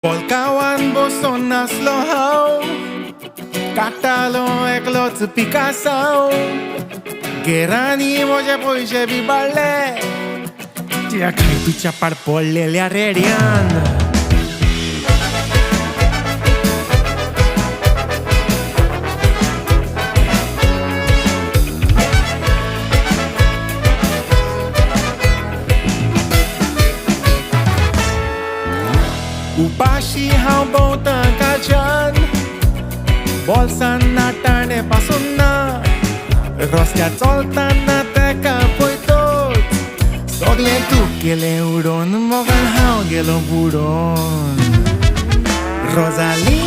बोलकावान बसोन नासलो हांव, काडटालो एकलोच पिकासांव. गेरांनी म्हजे पयशे बी बाडले त्या खायतूच्या पाड पडलेल्या रेड्यान. उपाशी हांव भोंवतां कालच्यान, बोल्सान नाटाणे पासून ना. रस्त्यार चलतना तेका पळयतच सगळें तूं गेलें उडोवन, मोगान हांव गेलो बुडोन. रोजाली